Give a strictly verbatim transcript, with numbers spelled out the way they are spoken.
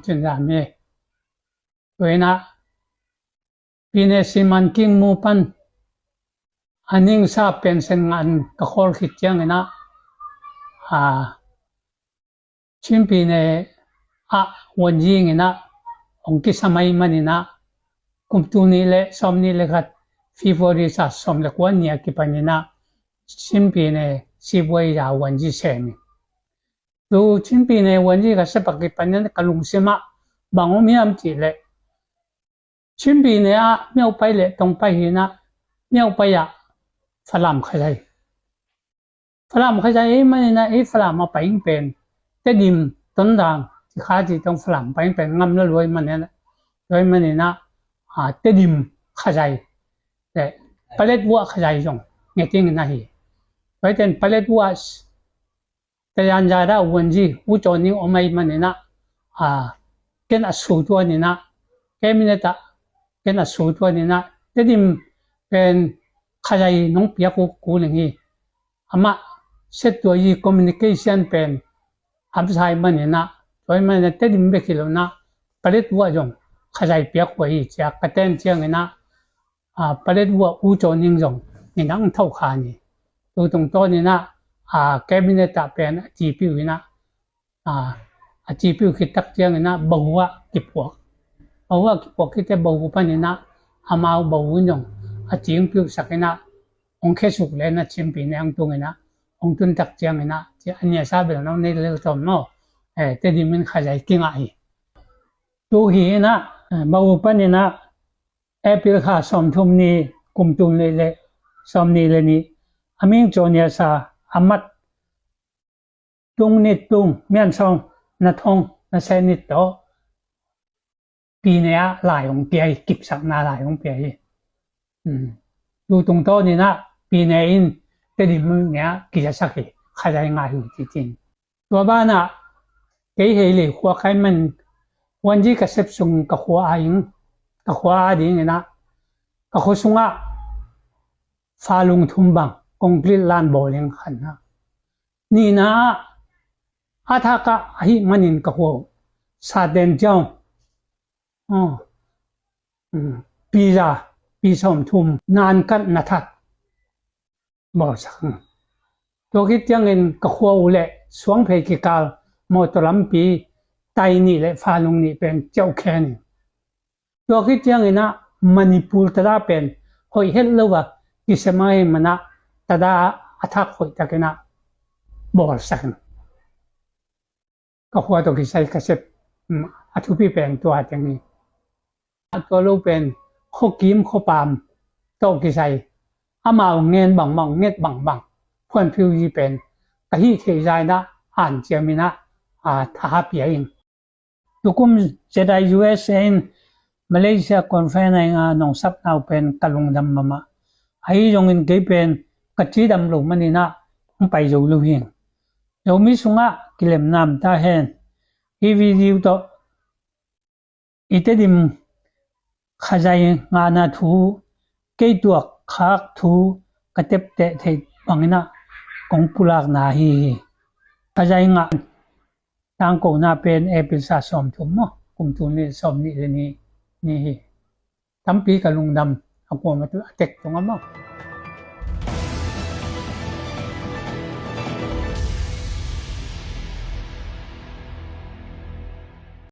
Cin zam hi. Tua inah pine siman king mu pan a ningsa pensen ngan ka khawl khit cianginah a Chin pine ah wanzi inah hong kisa mai maninah kum tul nih le sawm nih le khat February sa sawm le kua ni a kipaninah Chin pine sibuai za wanzi sem hi. Tu Chin pine wanzi ka sep a kipaninah ka lungsimah bang om hiam cih leh Chin pine ah Myauk pai le Tong pai hinah Myauk pai ah Falam Khazai. Falam Khazai ei maninah ei Falam a pai ing pen Tedim, Tondang, Tikha cih tong Falam pai ing pen ngam la luai maninah luai maninah a, Tedim Khazai le Paletwa Khazai zong ngeting inah hi. Tua iten Paletwa Tayanzada wanzi U Caw Ning om ei maninah a, ken a sutuan inah cabinet ah ken a sutuan inah Tedim pen Khazai nong piak uh kuling hi. Amah set tua hi communication pen hamsai maninah tua hi maninah Tedim bek hi lo inah Paletwa zong Khazai piak uh hi cia ka ten cianginah a, Paletwa U Caw Ning zong nidang tho kha ni. Tu tungtawn inah a, cabinet ah pen a cipiu inah a, a cipiu khit tak cianginah bahu ah kipuak. Bahu ah kipuak khit teh bahu paninah amau bahu in zong a cingpiu sak inah hong khesuk le inah Chin pine ang tung inah hong tun tak cianginah ci a niasa bel nong nei lel tawn maw. Eh, Tedim in Khazai kingah hi. Tu hi inah eh, bahu paninah April kha sawmthum ni kum tul nih le sawmnih le nih a ming Caw Nia Sa a mat Tung Nit Tung Mian Sawng Na Thong Na Se Nit tawh pine ah lai hong pia hi, kipsakna lai hong pia hi. Tu tungtawn inah pine in Tedim nia kizasak hi, Khazai ngah hi ci cin. Tua banah kei hei lei khua kai man wanzi ka sep sung ka khua a ing ka khua a ding inah ka khua sungah falung thum bang concrete lan bawl ing khanna nihna ah a thakah ahi manin ka khua uh saten ciau pi za pi sawmthum nan kat na that bawlsak. Tua khit ciangin ka khua uh le Suangphei kikal mawtaw lampi tai nih le falung nih pen ciauh khen in. Tua khit ciangin ah Manipur tada pen hoih het lo a kisem ahih manah tada a thak hoih takin ah bawlsak in. Ka khua tawh kisai ka sep a thupi pen tua teng hi. Tua lo pen khuakim khuapam tawh kisai amau ngen bangbang nget bangbang phuanphiu hi pen ka hih theih zainah anciaminah thaha pia in. Tukum Z I U S A in Malaysia conference a nong sapna uh pen ka lungdam mahmah. Ahi zongin kei pen ka cidam lo maninah hong pai zo lo hi. Zomi sungah kilemna om ta hen. Hih video tawh i Tedim Khazai ngahna thu kei tuak khak thu ka tepteh theih banginah kong pulakna ahi hi. Khazai ngah tangkona pen April sa sawmthum maw kum tul nih sawmnih le nih ni hi. Tampi ka lungdam a kuamah tek tungah maw.